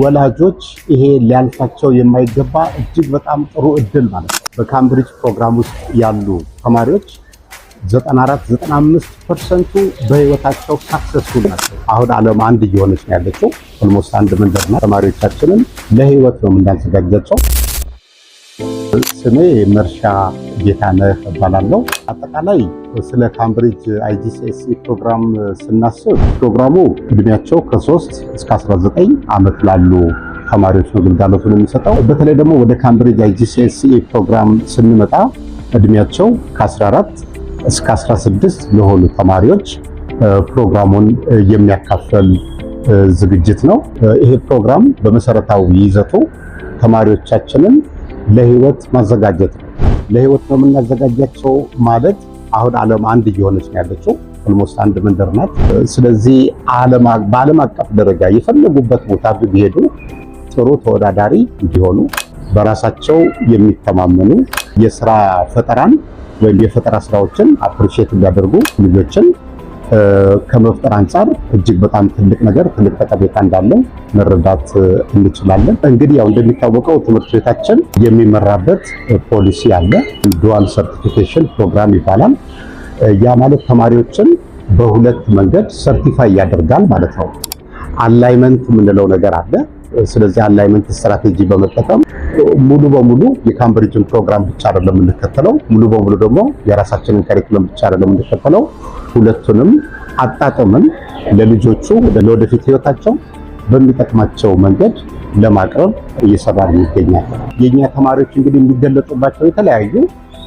ወላጆች ይሄ ሊያልፋቸው የማይገባ እጅግ በጣም ጥሩ እድል ማለት ነው። በካምብሪጅ ፕሮግራም ውስጥ ያሉ ተማሪዎች 94 95% ኡ በህይወታቸው successful ናቸው። አሁን ዓለም አንድ እየሆነች ነው ያለችው። Almost አንድ መንደር ናት። ተማሪዎቻችንን ለህይወት ነው የምናዘጋጃቸው። ስሜ መርሻ ጌታነህ እባላለሁ። አጠቃላይ ስለ ካምብሪጅ IGCSE ፕሮግራም ስናስብ ፕሮግራሙ እድሜያቸው ከ3 እስከ 19 ዓመት ላሉ ተማሪዎች ነው ግልጋሎቱን የሚሰጠው። በተለይ ደግሞ ወደ ካምብሪጅ IGCSE ፕሮግራም ስንመጣ እድሜያቸው ከ14 እስከ 16 ለሆኑ ተማሪዎች ፕሮግራሙን የሚያካፍል ዝግጅት ነው። ይሄ ፕሮግራም በመሰረታዊ ይዘቱ ተማሪዎቻችንን ለህይወት ማዘጋጀት ነው። ለህይወት ነው የምናዘጋጃቸው ማለት አሁን ዓለም አንድ እየሆነች ነው ያለችው። Almost አንድ መንደር ናት። ስለዚህ በዓለም አቀፍ ደረጃ የፈለጉበት ቦታ ቢሄዱ ጥሩ ተወዳዳሪ እንዲሆኑ፣ በራሳቸው የሚተማመኑ፣ የስራ ፈጠራን ወይም የፈጠራ ስራዎችን appreciate እንዲያደርጉ ልጆችን ከመፍጠር አንጻር እጅግ በጣም ትልቅ ነገር፣ ትልቅ ጠቀሜታ እንዳለው መረዳት እንችላለን። እንግዲህ ያው እንደሚታወቀው ትምህርት ቤታችን የሚመራበት ፖሊሲ አለ። Dual certification program ይባላል። ያ ማለት ተማሪዎችን በሁለት መንገድ certify ያደርጋል ማለት ነው። Alignment የምንለው ነገር አለ። ስለዚህ alignment strategy በመጠቀም ሙሉ በሙሉ የካምብሪጅን ፕሮግራም ብቻ አይደለም የምንከተለው፣ ሙሉ በሙሉ ደግሞ የራሳችንን curriculum ብቻ አይደለም የምንከተለው። ሁለቱንም አጣጥመን ለልጆቹ ለወደፊት ህይወታቸው በሚጠቅማቸው መንገድ ለማቅረብ እየሰራን ይገኛል። የኛ ተማሪዎች እንግዲህ የሚገለጡባቸው የተለያዩ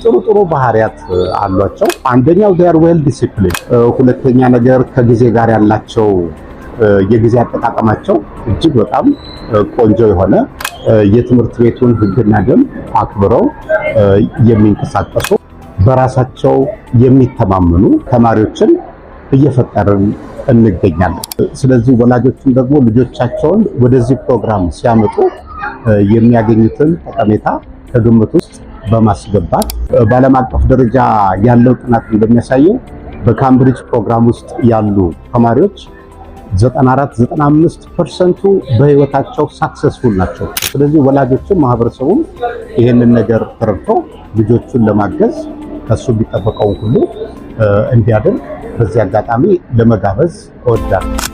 ጥሩ ጥሩ ባህሪያት አሏቸው። አንደኛው they're well disciplined፣ ሁለተኛ ነገር ከጊዜ ጋር ያላቸው የጊዜ አጠቃቀማቸው እጅግ በጣም ቆንጆ የሆነ፣ የትምህርት ቤቱን ሕግና ደንብ አክብረው የሚንቀሳቀሱ፣ በራሳቸው የሚተማመኑ ተማሪዎችን እየፈጠርን እንገኛለን። ስለዚህ ወላጆችም ደግሞ ልጆቻቸውን ወደዚህ ፕሮግራም ሲያመጡ የሚያገኙትን ጠቀሜታ ከግምት ውስጥ በማስገባት፣ በዓለም አቀፍ ደረጃ ያለው ጥናት እንደሚያሳየው በካምብሪጅ ፕሮግራም ውስጥ ያሉ ተማሪዎች 94 95% ኡ በህይወታቸው successful ናቸው። ስለዚህ ወላጆችም ማህበረሰቡም ይሄንን ነገር ተረድቶ ልጆቹን ለማገዝ ከሱ የሚጠበቀውን ሁሉ እንዲያደርግ በዚህ አጋጣሚ ለመጋበዝ እወዳለሁ።